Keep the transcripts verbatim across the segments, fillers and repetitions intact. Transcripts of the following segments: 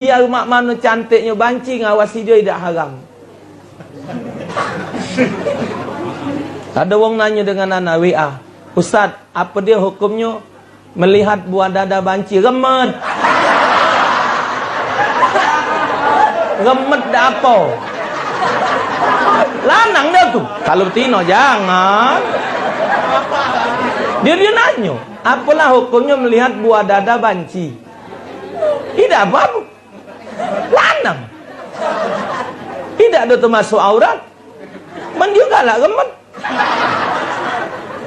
Biar mak mano cantiknyo banci, ngawasi dio idak haram. Ado wong nanyo dengan ana W A, "Ustaz, apo dio hukumnyo melihat buah dada banci?" Remet. Remet dak apo. Lanang dio tu. Kalu betino jangan. Dio, dio nanyo, "Apolah hukumnyo melihat buah dada banci?" Idak apo-apo. Lanang. Idak ado termasuk aurat. Men dio galak remet.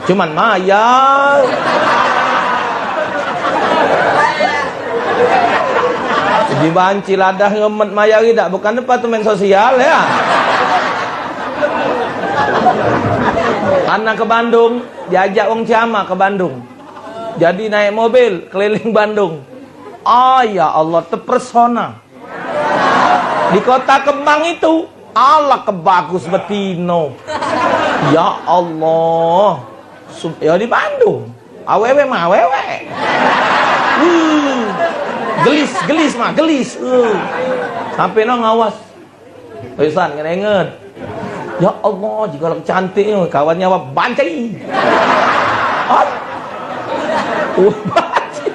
Cuman mayar. Di banci ladah remet mayar idak, bukan departemen sosial ya. Anak ke Bandung, diajak wong Ciamak ke Bandung. Jadi naik mobil keliling Bandung. Ah, ya Allah, terpesona. Di kota kembang itu, Allah, ke bagus betino. Ya Allah. Sub-, ya di Bandung. Awewe mah awewe. Hmm. Gelis, gelis mah, gelis. Hmm. Sampai no ngawas. Pisan ngerenget. Ya Allah, jikalau cantiknyo, kawannya awak banci. Hah? Oh, banci.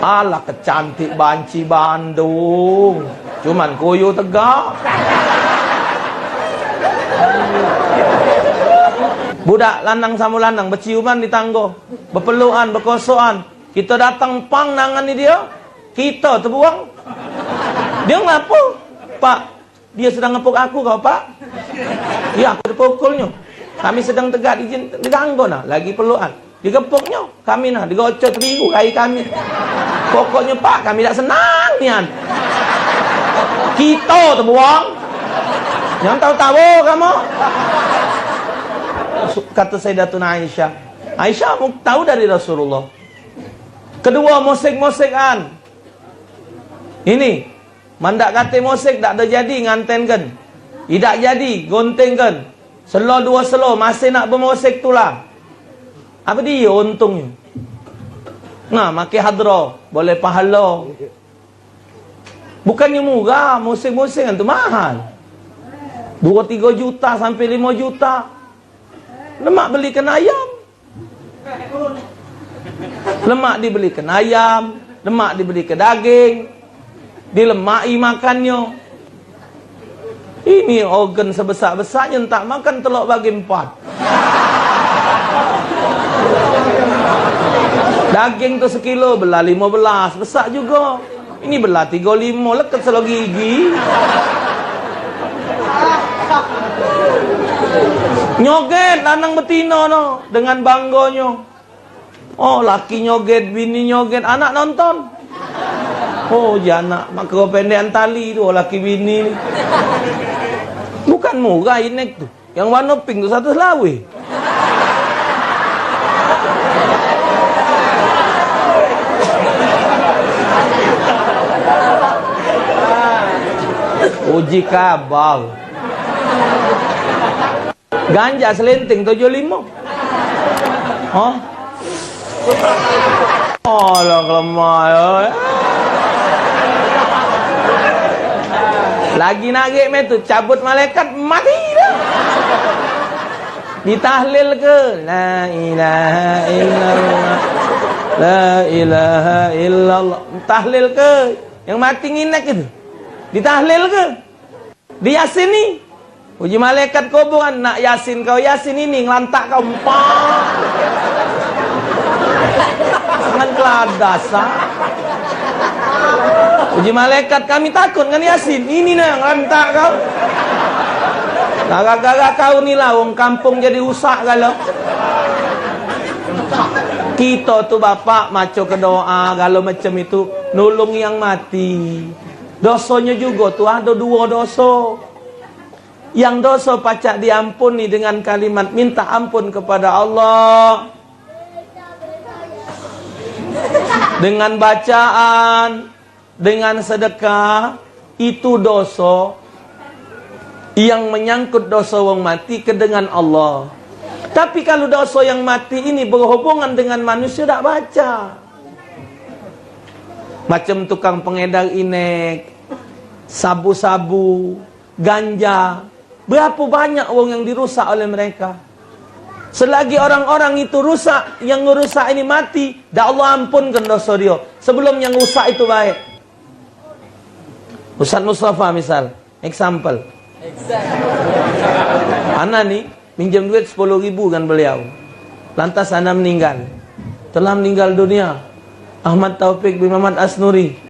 Alah, kecantik banci Bandung. Cuman kuyu tegak. Budak lanang samo lanang beciuman di tanggo, bepelukan, bekosokan. Kito datang pang nangani dio, kito tebuang. Dio ngapo? Pak, dio sedang ngepuk aku kau, Pak. Iyo, aku dipukulnyo. Kami sedang tegak di, di tanggo nah, lagi pelukan. Digepuknyo kami nah, digocok terigu kai kami. Pokoknyo, Pak, kami dak senang nian. Kito tebuang. Jangan tahu-tahu kamu. Su-, kata Sayyidatuna Aisyah. Aisyah mu-, tahu dari Rasulullah. Kedua, musik-musikan. Ini, mandak kate musik dak ado jadi ngantenken. Idak jadi gontingken. Selo duo selo masih nak bemusik tula. Apo dio untungnyo? Nah, make hadro, boleh pahalo. Bukannyo murah, musik-musik kan tu mahal. Duo tigo juta sampai limo juta. Lemak belikan ayam. Lemak dibelikan ayam, lemak dibelikan daging, dilemaki makannyo. Ini organ sebesak-besaknyo ntak makan telok bagi empat. Daging tu sekilo belah limo belas, besak jugo. Ini belah tigo limo, leket selo gigi. Nyoget lanang betino no dengan banggonyo. Oh, laki nyoget, bini nyoget, anak nonton. Oh, janak, mak kero pendekan tali tu, oh, laki bini ni. Bukan murah inek tu. Yang warna pink tu seratus lawe. Uji kabau. Ganja selenting tujuh limo. Hah? Alah, kelemah, ya. Lagi nagik me tu, cabut malaikat, mati dah. Ditahlil ke? La ilaha illallah. La ilaha illallah. Tahlil ke? Yang mati nginek itu. Ditahlil ke? Di Yasin ni. Uji malaikat kuburan, nak Yasin kau, Yasin ini ngelantak kau empat. Dengan keladas, ah. Uji malaikat, kami takut dengan Yasin. Ini nah ngelantak kau. Gara-gara kau ni lah wong kampung jadi rusak galo. Kito tu bapak maco ke doa galo macam itu, nulung yang mati. Dosonyo jugo tu ado duo doso. Yang doso pacak diampuni dengan kalimat minta ampun kepada Allah, dengan bacaan, dengan sedekah, itu doso yang menyangkut doso wong mati ke dengan Allah. Tapi kalu doso yang mati ini berhubungan dengan manusia dak baca. Macam tukang pengedar inek, sabu-sabu, ganja. Berapa banyak wong yang dirusak oleh mereka. Selagi orang-orang itu rusak, yang ngerusak ini mati, dak Allah ampunkan dosa dia. Sebelum yang rusak itu baik. Ustaz Mustafa misal, example. Ana ni minjem duit sepuluh ribu kan beliau. Lantas ana meninggal. Telah meninggal dunia. Ahmad Taufik bin Muhammad Asnuri.